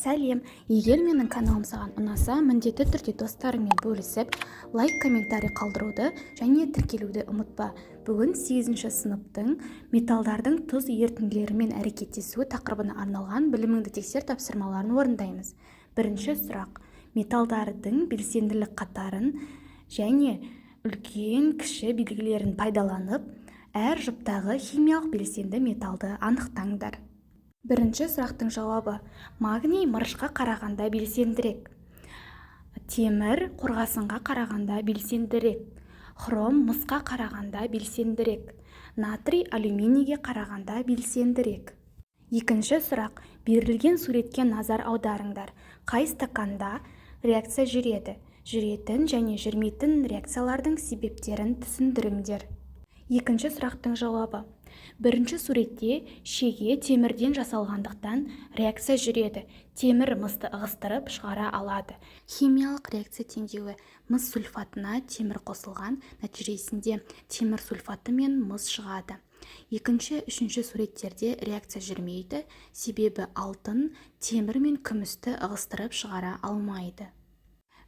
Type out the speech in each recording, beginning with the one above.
Сәлем! Егер менің каналым саған ұнаса, міндетті түрде достарыңмен бөлісіп, лайк, комментарий қалдыруды және тіркелуді ұмытпа. Бүгін 8 сыныптың «Металдардың тұз ерітінділерімен әрекеттесуі» тақырыбына арналған «Біліміңді тексер» тапсырмаларын орындаймыз. Бірінші сұрақ: металдардың белсенділік қатарын және үлкен, кіші белгілерін пайдаланып, әр жұптағы химиялық белсенді металды анықтаңдар. Бірінші сұрақтың жауабы: магний мырышқа қарағанда белсендірек, темір қорғасынға қарағанда белсендірек, хром мысқа қарағанда белсендірек, натрий алюминийге қарағанда белсендірек. Екінші сұрақ: берілген суретке назар аударыңдар. Қай стаканда реакция жүреді? Жүретін және жүрмейтін реакциялардың себептерін түсіндіріңдер. Екінші сұрақтың жауабы: бірінші суретте шеге темірден жасалғандықтан, реакция жүреді. Темір мысты ығыстырып шығара алады. Химиялық реакция теңдеуі: мыс сульфатына темір қосылған, нәтижесінде темір сульфаты мен мыс шығады. Екінші, үшінші суреттерде реакция жүрмейді, себебі алтын темір мен күмісті ығыстырып шығара алмайды.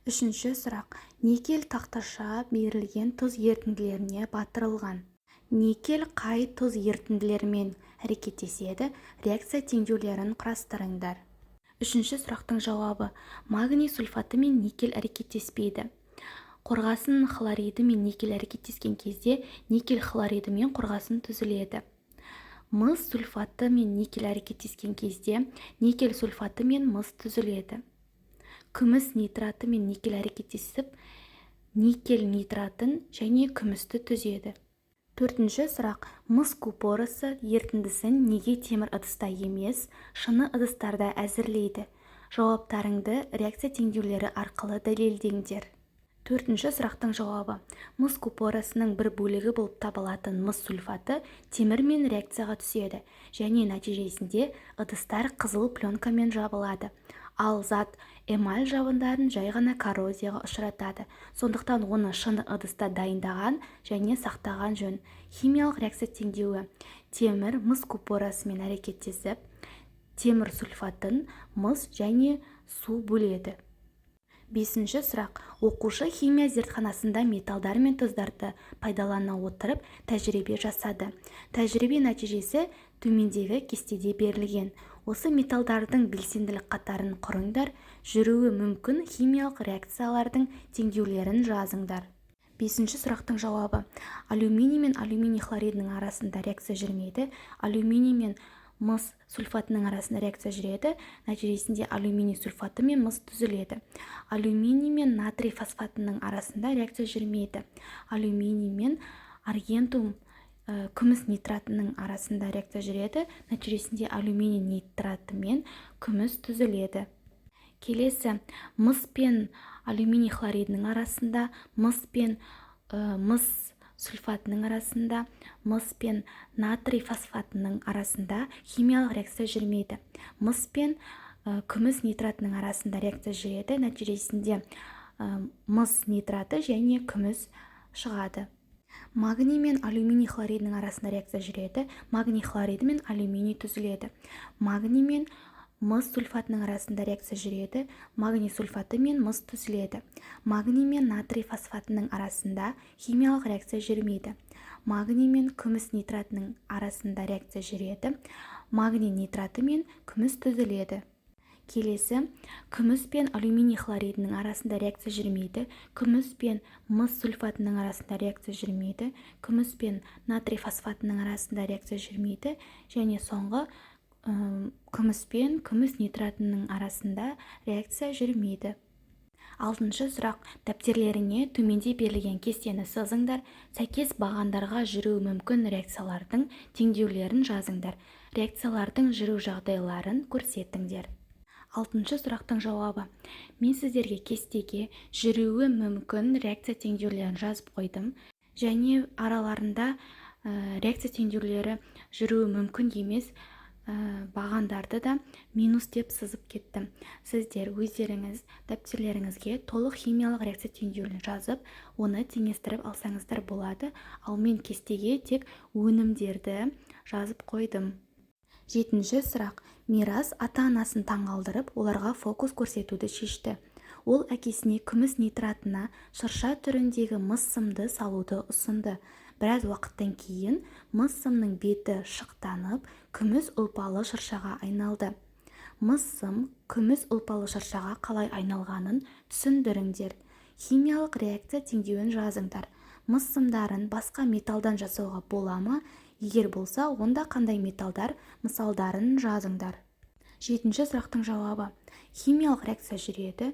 Үшінші сұрақ: никель тақташа берілген тұз ерітінділеріне батырылған. Никель қай тұз ерітінділерімен әрекеттеседі? Реакция теңдеулерін құрастырыңдар. Үшінші сұрақтың жауабы: магний сульфаты мен никель әрекеттеспейді. Қорғасын хлориді мен никель әрекеттескен кезде никель хлориді мен қорғасын түзіледі. Мыс сульфаты мен никель әрекеттескен кезде никель сульфаты мен мыс түзіледі. Күміс нитраты мен никель әрекеттесіп, никель нитратын және күмісті түзеді. Төртінші сұрақ: мыс купоросы ерітіндісін неге темір ыдыста емес, шыны ыдыстарда әзірлейді? Жауаптарыңды реакция теңдеулері арқылы дәлелдеңдер. Төртінші сұрақтың жауабы: мыс купоросының бір бөлігі болып табылатын мыс сульфаты темірмен реакцияға түседі және нәтижесінде ыдыстар қызыл пленкамен жабылады. Ал зат эмаль жабындарын жай ғана коррозияға ұшыратады, сондықтан оны шыны ыдыста дайындаған және сақтаған жөн. Химиялық реакция теңдеуі: темір мыс купоросымен әрекеттесіп, темір сульфатын мыс және су бөледі. Бесінші сұрақ: оқушы химия зертханасында металдар мен тұздарды пайдалана отырып тәжірибе жасады. Тәжірибе нәтижесі төмендегі кестеде берілген. Осы металдардың белсенділік қатарын құрыңдар, жүруі мүмкін химиялық реакциялардың теңдеулерін жазыңдар. Бесінші сұрақтың жауабы: алюминий мен алюминий хлоридінің арасында реакция жүрмейді. Алюминий мен мыс сульфатының арасында реакция жүреді, нәтижесінде алюминий сульфаты мен мыс түзіледі. Алюминий мен натрий фосфатының арасында реакция жүрмейді. Алюминий мен аргентум күміс нитратының арасында реакция жүреді, нәтижесінде алюминий нитраты мен күміс түзіледі. Келесі, мыс пен алюминий хлоридінің арасында, мыс пен мыс сульфатының арасында, мыс пен натрий фосфатының арасында химиялық реакция жүрмейді. Мыс пен күміс нитратының арасында реакция жүреді, нәтижесінде мыс нитраты және күміс шығады. Магний мен алюминий хлоридінің арасында реакция жүреді, магний хлориді мен алюминий түзіледі. Магний мен мыс сульфатының арасында реакция жүреді, магний сульфаты мен мыс түзіледі. Магний мен натрий фосфатының арасында химиялық реакция жүрмейді. Магний мен күміс нитратының арасында реакция жүреді, магний нитраты мен күміс түзіледі. Келесі, күміс пен алюминий хлоридінің арасында реакция жүрмейді. Күміс пен мыс сульфатының арасында реакция жүрмейді. Күміс пен натрий фосфатының арасында реакция жүрмейді. Және соңғы, күміс пен күміс нитратының арасында реакция жүрмейді. Алтыншы сұрақ: дәптерлеріңе төменде берілген кестені сызыңдар, сәйкес бағандарға жүруі мүмкін реакциялардың теңдеулерін жазыңдар, реакциялардың жүру жағдайларын көрсетіңдер. Алтыншы сұрақтың жауабы: мен сіздерге кестеге жүруі мүмкін реакция теңдеулерін жазып қойдым және араларында реакция теңдеулері жүруі мүмкін емес бағандарды да минус деп сызып кеттім. Сіздер өздеріңіз дәптерлеріңізге толық химиялық реакция теңдеулерін жазып, оны теңестіріп алсаңыздар болады. Ал мен кестеге тек өнімдерді жазып қойдым. Жетінші сұрақ. Мирас ата-анасын таңғалдырып, оларға фокус көрсетуді шешті. Ол әкесіне күміс нитратына шырша түріндегі мыс сымды салуды ұсынды. Біраз уақыттан кейін мыс сымның беті шықтанып, күміс ұлпалы шыршаға айналды. Мыс сым күміс ұлпалы шыршаға қалай айналғанын түсіндіріңдер. Химиялық реакция теңдеуін жазыңдар. Мыс сымдарын басқа металдан жасауға бола ма? Егер болса, онда қандай металдар? Мысалдарын жазыңдар. Жетінші сұрақтың жауабы. Химиялық реакция жүреді.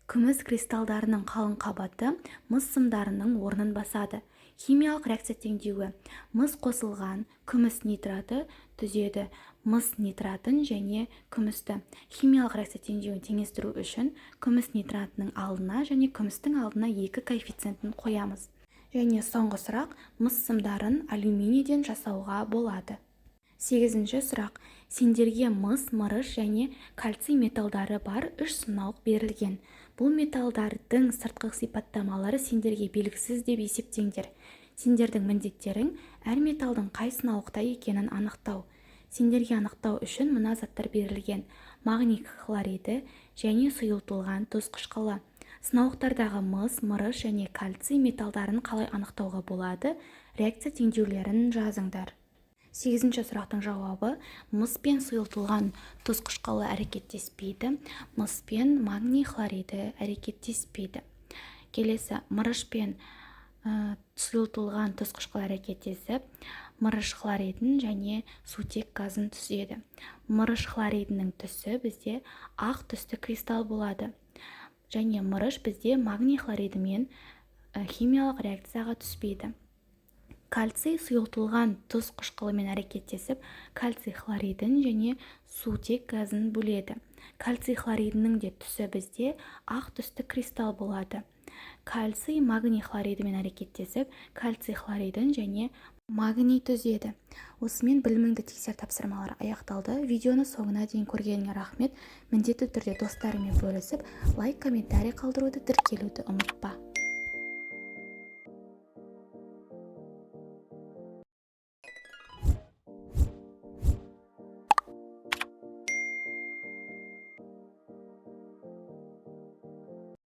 Күміс кристалдарының қалың қабаты мыс сымдарының орнын басады. Химиялық реакция теңдеуі. Мыс қосылған күміс нитраты түзеді мыс нитратын және күмісті. Химиялық реакция теңдеуін теңестіру үшін күміс нитратының алдына және күмістің алдына екі коэффициентін қоямыз. Және соңғы сұрақ. Мыс сымдарын алюминийден жасауға болады. Сегізінші сұрақ. Сендерге мыс, мырыш және кальций металдары бар үш сынауық берілген. Бұл металдардың сыртқы сипаттамалары сендерге белгісіз деп есептеңдер. Сендердің міндеттерің — әр металдың қай сынауықта екенін анықтау. Сендерге анықтау үшін мына заттар берілген: магний хлориді және сұйылтылған тұз қышқылы. Сынауықтардағы мыс, мырыш және кальций металдарын қалай анықтауға болады? Реакция теңдеулерін жазыңдар. Сегізінші сұрақтың жауабы. Мыс пен сұйылтылған тұз қышқылы әрекеттеспейді, мыс пен магний хлориді әрекеттеспейді. Келесі, мырыш пен сұйылтылған тұз қышқылы әрекеттесіп, мырыш хлоридін және сутек газын түзеді. Мырыш хлоридінің түсі бізде ақ түсті кристалл болады. Және мырыш бізде магний хлоридімен химиялық реакцияға түспейді. Кальций сұйылтылған тұз қышқылымен әрекеттесіп, кальций хлоридін және сутек газын бөледі. Кальций хлоридінің де түсі бізде ақ түсті кристалл болады. Кальций магний хлоридімен әрекеттесіп, кальций хлоридін және магний түзеді. Осымен «Біліміңді тексер» тапсырмалары аяқталды. Видеоны соңына дейін көргеніңе рахмет. Міндетті түрде достарыңмен бөлісіп, лайк, комментарий қалдыруды, тіркелуді ұмытпа.